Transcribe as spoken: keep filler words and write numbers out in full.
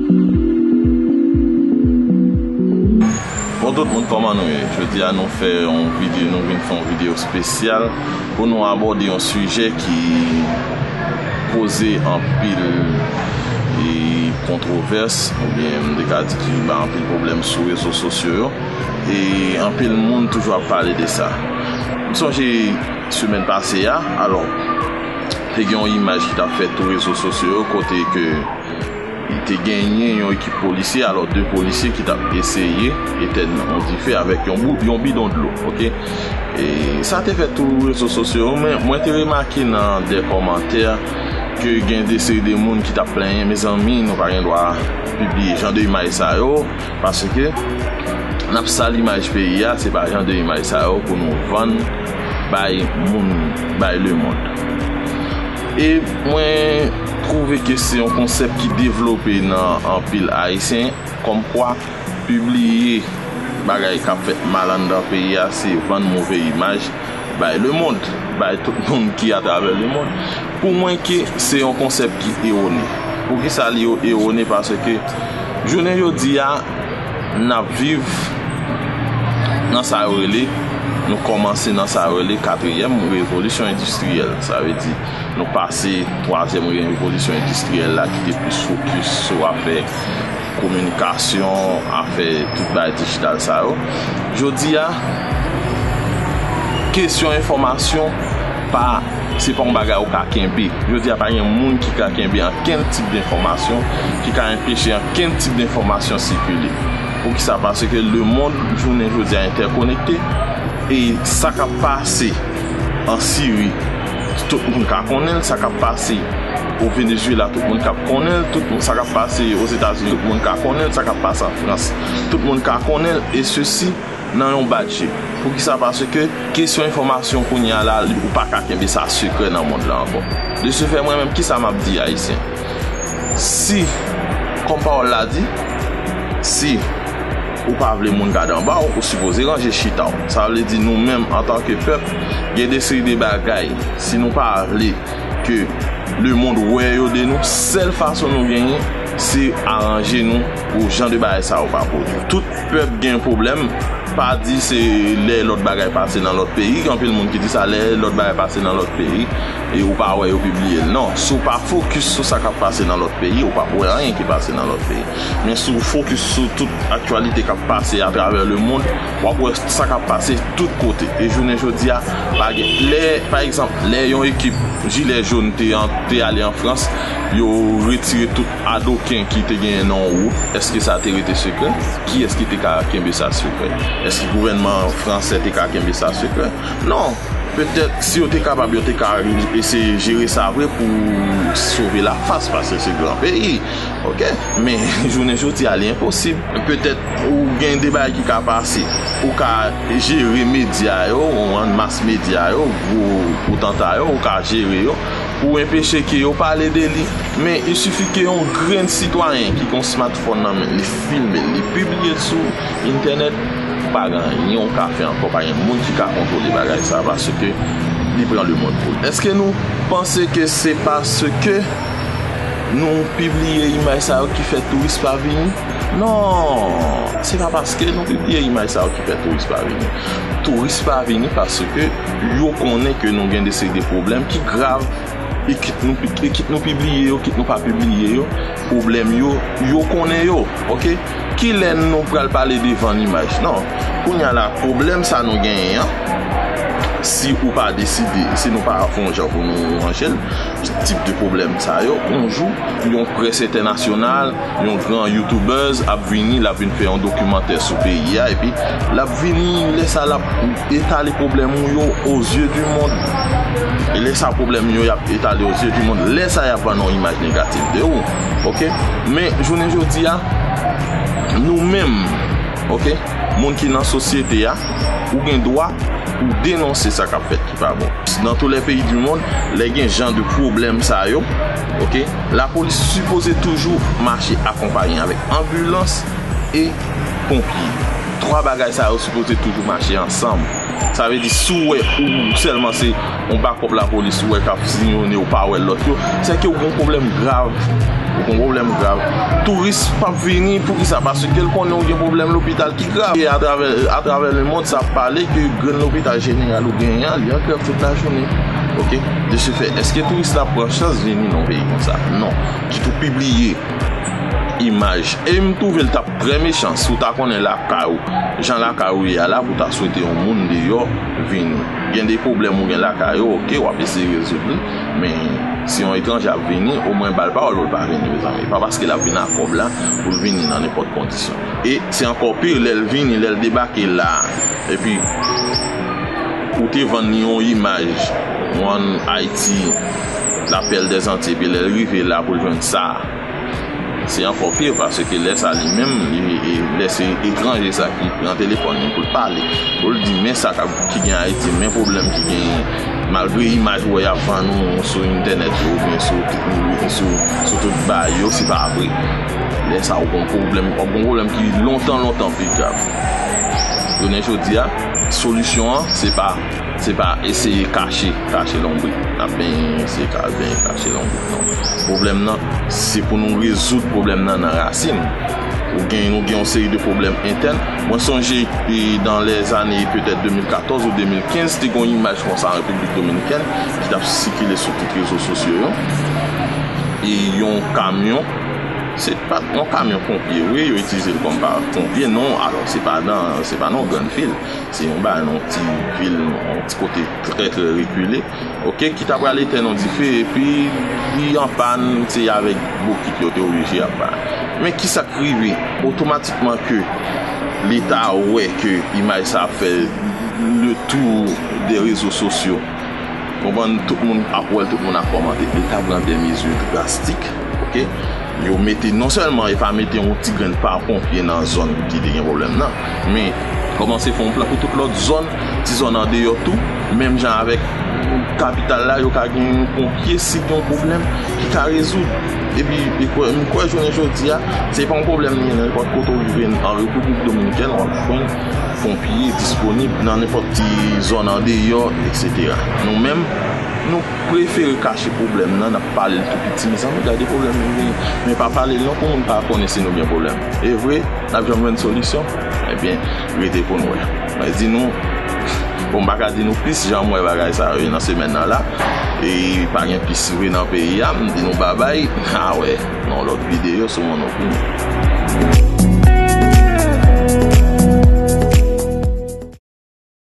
Bon, tout moun, kòman nou ye? Jodi a nou fè yon videyo, nou vin fè yon videyo espesyal pou nou abòde yon sijè ki koze anpil e kontwovès, oubyen m te ka di ki bay anpil pwoblèm sou rezo sosyo yo. E anpil moun toujou ap pale de sa. M sonje semèn pase a, alò, te gen yon imaj ki t ap fèt sou rezo sosyo yo kote ke te genyen yon ekip polisye, alò de polisye ki t ap eseye etèn yon dife avèk yon, bou- yon bidon dlo, oke? E sa te fèt sou rezo sosyo yo, men mwen te remake nan de kòmantè ke gen de seri de moun ki t ap plenyen, mezanmi, nou pa gen dwa pibliye jan de imaj sa yo, paske n ap sal imaj peyi a, se pa jan de imaj sa yo pou nou vann bay moun, bay lemonn. E mwen twouve ke se yon konsèp ki devlope nan anpil Ayisyen, kòmkwa pibliye bagay k ap fèt mal anndan peyi a, se vann move imaj bay lemonn, bay tout moun ki atravè lemonn. Pou mwen ke se yon konsèp ki ewone. Poukisa li ewone? Paske jounen jodi a, n ap viv nan sa yo rele, nou kòmanse nan sa yo rele katriyèm revolisyon endistriyèl. Sa vle di, nou pase twazyèm revolisyon endistriyèl la ki te plis fokis sou afè kominikasyon, afè tout bagay dijital sa yo. Jodi a, kesyon enfòmasyon pa, se pa yon bagay ou ka kenbe. Jodi a, pa gen moun ki ka kenbe ankenn tip de enfòmasyon, ki ka anpeche ankenn tip de enfòmasyon sikile. Poukisa? Paske lemonn, jounen jodi a, entèkonekte, e sa k ap pase an Siri, tout moun ka konnen l, sa k ap pase o Venezuela, tout moun k ap konnen l, tout moun, sa k ap pase Ozetazini, tout moun ka konnen l, sa k ap pase an Frans, tout moun ka konnen l, e sesi nan yon bat je. Poukisa? Paske kesyon enfòmasyon kounye a la, li, ou pa ka kenbe sa sekrè nan mond la ankò. De se fè, mwen menm, kisa m ap di Ayisyen? Si, kòm pawòl la di, si ou pa vle moun gade anba w, ou sipoze ranje chita w. Sa vle di nou menm, antanke pèp, gen de seri de bagay, si nou pa vle ke lemonn wè yo de nou, sèl fason nou genyen, se aranje nou pou jan de bagay sa yo pa pwodui. Tout pèp gen pwoblèm, pa di se lè lòt bagay pase nan lòt peyi, gen anpil moun ki di sa, lè lòt bagay pase nan lòt peyi, e ou pa wè yo pibliye l. Non, si w pa fokis sou sa k ap pase nan lòt peyi, ou p ap wè anyen ki pase nan lòt peyi. Men si w fokis sou tout aktyalite k ap pase atravè lemonn, w ap wè sa k ap pase tout kote. E jounen jodi a, pa gen, lè, pa egzanp, lè yon ekip jilè jòn te an, te ale an Frans, yo retire tout adoken ki te genyen nan wout. Èske sa te rete sekrè? Kiyès ki te ka kenbe sa sekrè? Èske gouvènman fransè te ka kenbe sa sekrè? Non. Petèt, si yo te kapab, yo te ka eseye jere sa vre pou sove lafas, paske se gran peyi. Oke? Men, jounen jodi a, li enposib. Petèt, ou gen de bagay ki ka pase. Ou ka jere medya yo, ou an mas medya yo, gwo potanta yo, ou ka jere yo pou enpeche ke yo pale de li. Men, il suffit ke yon grenn sitwayen ki gen yon smartphone nan men l, li filme l, li pibliye l sou entènèt, pa gen anyen ou ka fè ankò, pa gen moun ki ka kontwole bagay sa, paske li pran lemonn pou l. Èske nou panse ke se paske nou pibliye imaj sa yo ki fè touris pa vini? Non, se pa paske nou pibliye imaj sa yo ki fè touris pa vini. Touris pa vini paske yo konnen ke nou gen de seri de pwoblèm ki grav, e kit nou, e kit nou pibliye yo, kit nou pa pibliye yo, pwoblèm yo, yo konnen yo, oke? Kilè nou pral pale de vann imaj? Non. Kounye a la, pwoblèm sa nou genyen an, si ou pa deside, si nou pa fè yon jan pou nou ranje l, tip de pwoblèm sa yo, yon jou, yon près entènasyonal, yon gran youtubers ap vini, l ap vin fè yon dokimantè sou peyi a, epi l ap vini, lè sa l ap etale pwoblèm ou yo aux yeux du monde. E lè sa pwoblèm yo y ap etale aux yeux du monde, lè sa y ap vann yon imaj negatif de ou. Oke? Men, jounen jodi a, nou menm, oke, moun ki nan sosyete a, ou gen dwa pou denonse sa k ap fèt ki pa bon. Dans tous les pays du monde, lè gen jan de pwoblèm sa yo, oke, lapolis sipoze toujou mache akonpaye avèk anbilans e ponpye. Twa bagay sa yo sipoze toujou mache ansanm. Sa vle di, si w wè ou sèlman se yon bakòp lapolis ou wè k ap siyone, ou pa wè lòt yo, se ke ou gen yon pwoblèm grav. Ou gen yon pwoblèm grav. Touris p ap vini, poukisa? Paske l konnen ou gen pwoblèm lopital ki grav. E atravè, atravè lemonn, sa ap pale ke grenn lopital jeneral ou genyen an, li an grèv tout lajounen. Oke? De se fè, èske touris la pran chans vini nan yon peyi konsa? Non. Kit ou pibliye imaj. E m twouve l t ap trè mechan si w ta konnen lakay ou, jan lakay ou ye a la, pou w ta swete yon moun deyò vini. Gen de pwoblèm ou gen lakay ou, oke, w ap eseye rezoud li, men si yon etranje ap vini, omwen ba l pawòl pou l pa vini, mezanmi. Pa paske l ap vin ak kòb la pou l vini nan nenpòt kondisyon. E se ankò pi lè l vini, lè l debake la, epi ou te vann li yon imaj, One Haiti, la perle des Antilles, epi lè l rive la pou l jwenn sa, se ankò pi, paske lè sa li menm, li, li, lè se etranje sa ki pran telefòn li pou l pale, pou l di, men sa k ap, ki gen Ayiti, men pwoblèm ki genyen, malgre imaj ou wè y ap vann ou sou entènèt yo, oubyen sou, sou, sou tout bay yo, se pa vre. Lè sa ou gon pwoblèm, ou gon pwoblèm ki lontan, lontan pi grav. Jounen jodi a, solisyon an, se pa, se pa eseye kache, kache lonbrit. N ap benyen, eseye ka-, benyen kache lonbrit, non. Pwoblèm nan, se pou nou rezoud pwoblèm nan nan rasin. Ou gen, nou gen yon seri de pwoblèm entèn. Mwen sonje, e, dans les années peut-être deux mille quatorze ou deux mille quinze, te gen yon imaj konsa an Repiblik Dominikèn ki t ap sikile sou tout rezo sosyo yo. E yon kamyon, se pa yon kamyon ponpye, wi, yo itilize l kòm pa ponpye, non, alò, se pa nan, se pa nan yon grann vil, se yon bagay nan yon ti vil, yon ti kote trè, trè rekile, oke, ki ta pral etèn yon dife, epi li an pàn, se avèk bokit yo te oblije ap bay. Men ki sa k rive? Otomatikman ke Leta wè ke imaj sa ap fè le tour des réseaux sociaux. Konprann, tout moun ap wè l, tout moun ap kòmante. Leta pran de mezi drastik, oke? Yo mete, non sèlman e pa mete yon ti grenn pa ponpye nan zòn ki te gen pwoblèm nan, men kòmanse fè yon plan pou tout lòt zòn, ti zòn andeyò tou, menm jan avèk kapital la, yo ka gen yon ponpye si gen yon pwoblèm ki ka rezoud. Epi, e kwè, m kwè jounen jodi a, se pa yon pwoblèm li ye, nan nenpòt kote w rive an Repiblik Dominikèn, w ap jwenn ponpye disponib nan nenpòt ti zòn andeyò, etsetera. Nou menm, nou prefere kache pwoblèm nan, n ap pale l tou piti. Mezanmi, gade pwoblèm nou genyen. Men pa pale l non pou moun pa konnen si nou gen pwoblèm. E vre, n ap janm jwenn solisyon? Ebyen, rete pou n wè. Mwen di nou, bon, m pa ka di nou plis jan m wè bagay sa yo nan semèn nan la. E pa gen plis vre nan peyi a, m di nou babay. A wè, nan lòt videyo sou Mon Opinion.